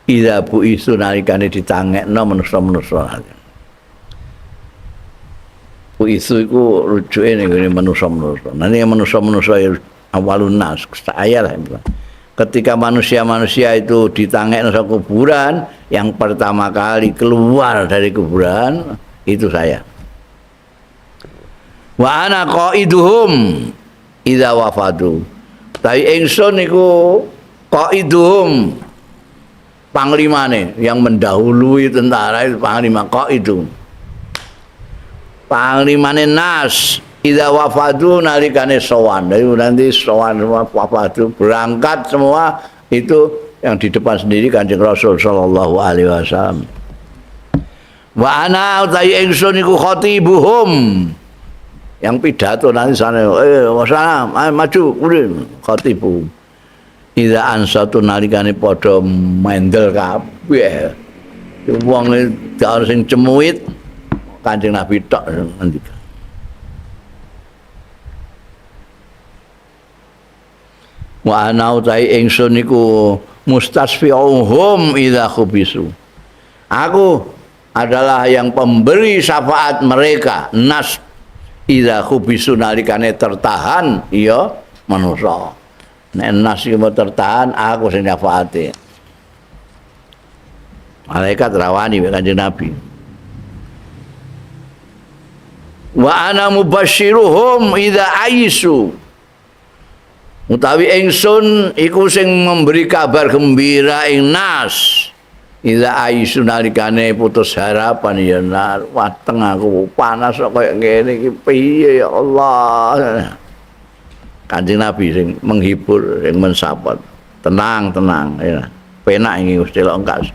idza bu'isu nalikane ditangekno manusa-manusa. Bu'isu iku rujuke ning gone manusa-manusa. Nah ning manusa-manusa ya awalun nas, saya lah. Ketika manusia-manusia itu ditangekno saka kuburan, yang pertama kali keluar dari kuburan itu saya. Wa ana qaiduhum idza wafadu. Tapi ingsun niku qaiduhum, panglimane, yang mendahului tentara itu panglima qaidu. Panglimane nas idza wafadu nalikane sowan. Jadi nanti sowan semua, wafadu berangkat semua, itu yang di depan sendiri Kanjeng Rasul sallallahu alaihi wasallam. Wa ana utawi ingsun iku khatibuhum, yang pidato nanti sana, wassalam, ayo maju, udah khatibu. Idza ansatu nalikane padha mendel kabeh. Wong gak sing cemuit, Kanjeng Nabi tok ngendika. Wa ana utai ingsun iku mustasfi'uhum idza khubisu. Aku adalah yang pemberi syafaat mereka nas idza khubisu nalikane tertahan ya manusa. Nek nas iki mau tertahan, aku sing nyafaati. Malaikat rawani mek Kanjeng Nabi. Wa ana mubasysyiruhum idza aisu. Utawi ingsun iku sing memberi kabar gembira ing nas idza aisu nalikane putus harapan ya nar, wateng aku panas kok koyo ngene iki piye ya Allah. Kanjeng Nabi sing menghibur, sing mensapot. Tenang, tenang ya. Penak iki Gusti lok engkas.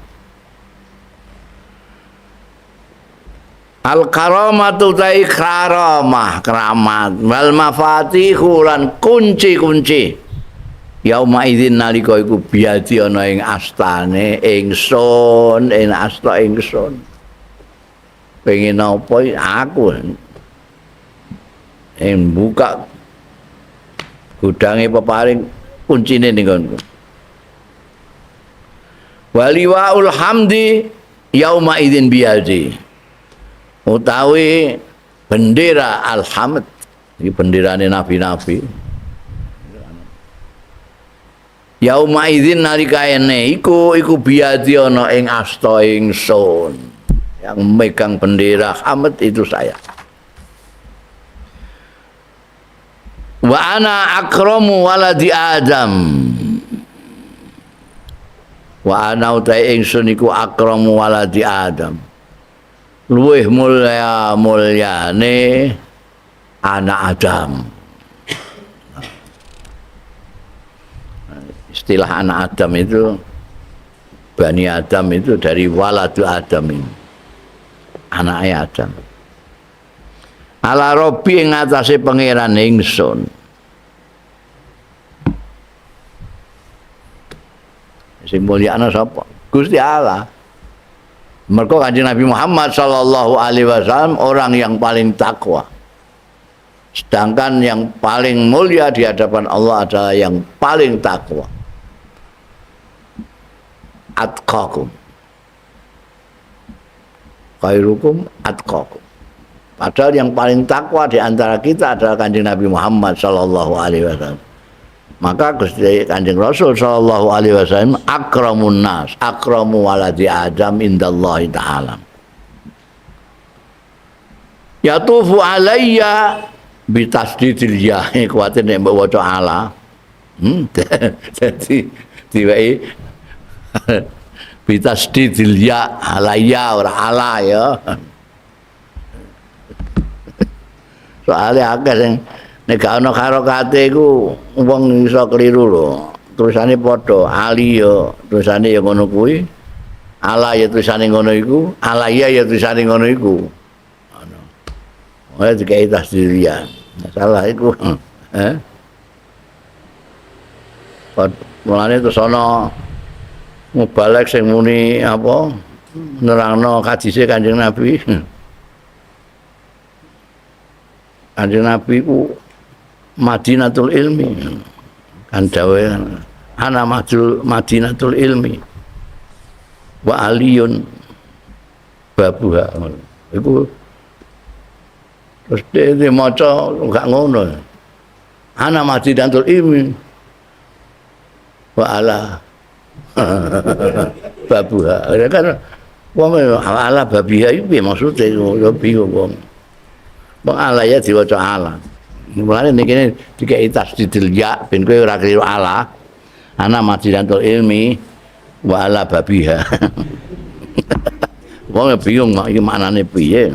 Al karamatu tai karamah, keramat, wal mafatihu lan kunci-kunci. Yauma idzin nalika iku biadi ana ing astane ingsun, ing asta ingsun. Pengen apa aku? Ing buka gudange peparing kuncine ning nggonku. Waliwaul hamdi yauma idzin biadi. Utawi bendera alhamd, iki benderane nabi-nabi. Yauma idzin nalikane iku biadi ana ing asta ingsun. Yang megang bendera hamd itu saya. Wa ana akramu waladi Adam. Wa ana utai ingsun iku akramu waladi Adam. Luwih mulya mulyane anak Adam. Istilah anak Adam itu, Bani Adam itu dari waladu Adam ini, anaknya Adam. Ala Rabbi ing atase pangeran ingsun. Sing mulyakno sapa? Gusti Allah. Mergo Kanjeng Nabi Muhammad sallallahu alaihi wasallam orang yang paling takwa. Sedangkan yang paling mulia di hadapan Allah adalah yang paling takwa. Atqakum. Khairukum atqakum. Padahal yang paling takwa di antara kita adalah Kanjeng Nabi Muhammad sallallahu alaihi wasallam. Maka Gusti Kanjeng Rasul sallallahu alaihi wasallam akramun nas, akramu waladi Adam indallahi ta'ala. Yatufu alayya bitasdidil ya, kuwatir nek mbok waca ala. Dadi diwehi bitasdidil ya, alayya ora ala ya. Soale akeh sing nek gak ana harokate iku wong iso keliru lho. Tulisane padha, ali ya tulisane ya ngono kuwi. Ala ya tulisane ngono iku, alaya ya tulisane ngono iku. Ngono. Ora dikai tasdirian. Salah iku. Mulane terus ana mubalek sing muni apa nerangno hadise Kanjeng Nabi. Kanjeng Nabi ku Madinatul Ilmi. Kan dawuhe ana Madinatul Ilmi wa aliyun babuha. Iku terus dia maca gak ngono. Ana Madinatul Ilmi Wa ala babuha. Ya kan wong ala babiha iku piye maksude ya bingung wong. Wong ala ya diwaca ala. Mulane niki dikeki tasdidil ya ben kowe ora keliru ala. Ana madinatul ilmi wa ala babiha. Wong bingung kok iki maknane piye.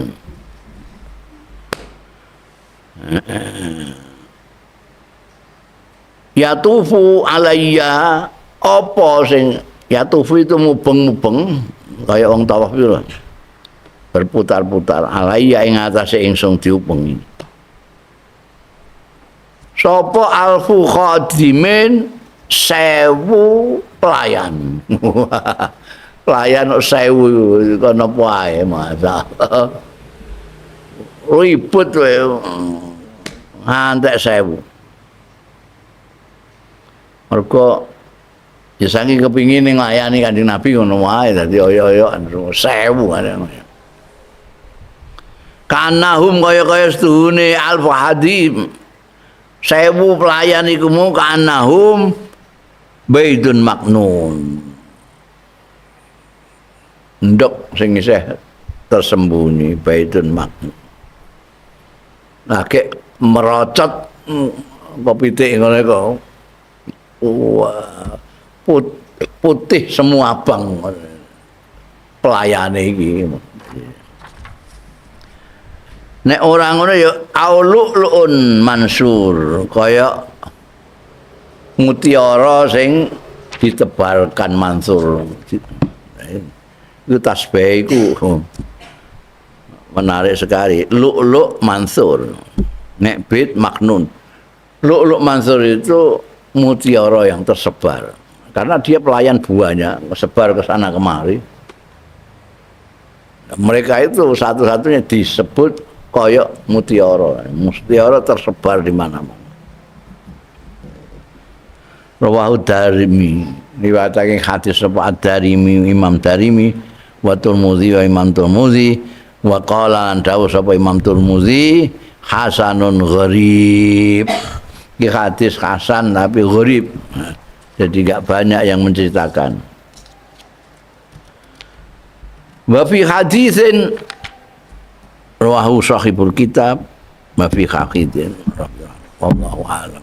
Ya tufu alayya apa sing ya tufu itu mubeng-mubeng kaya wong tawaf itu lho. Berputar-putar alayya ing atase ingsun diubengi. Sapa alfu khadimin 1000 pelayan. Pelayan 1000 kono apa ae masalah. Ribut wae ngantek 1000. Mergo ya saking kepingin nglayani Kanjeng Nabi ngono wae dadi oyo-oyoan 1000 ngono. Kanahum kaya-kaya setuhune alfu hadim. 1000 pelayan iku mu kanahum baidun maknun. Ndok sing isih tersembunyi baidun maknun. Nah, kek merocot apa pitik ngono iku. Wah, putih semua abang pelayane iki. Nek ora ngono ya aululuun mansur, kaya mutiara sing ditebarkan mansur. Iku tasbih iku menarik sekali. Lu'lu' mansur. Nek bait maknun. Lu'lu' mansur itu mutiara yang tersebar. Karena dia pelayan buahnya, sebar ke sana kemari. Mereka itu satu-satunya disebut koyok mutiara. Mutiara tersebar di mana-mana. Rawahu Darimi, riwayatake hadis sapa Ad-Darimi, Imam Darimi, wa Tirmidzi wa Imam Tirmidzi, wa qala lan dawuh sapa Imam Tirmidzi hasanun gharib. Iki hadis hasan tapi gharib. Jadi enggak banyak yang menceritakan. Wa fi haditsin rawahu sahibul kitab wa fi haditsin wallahu a'lam.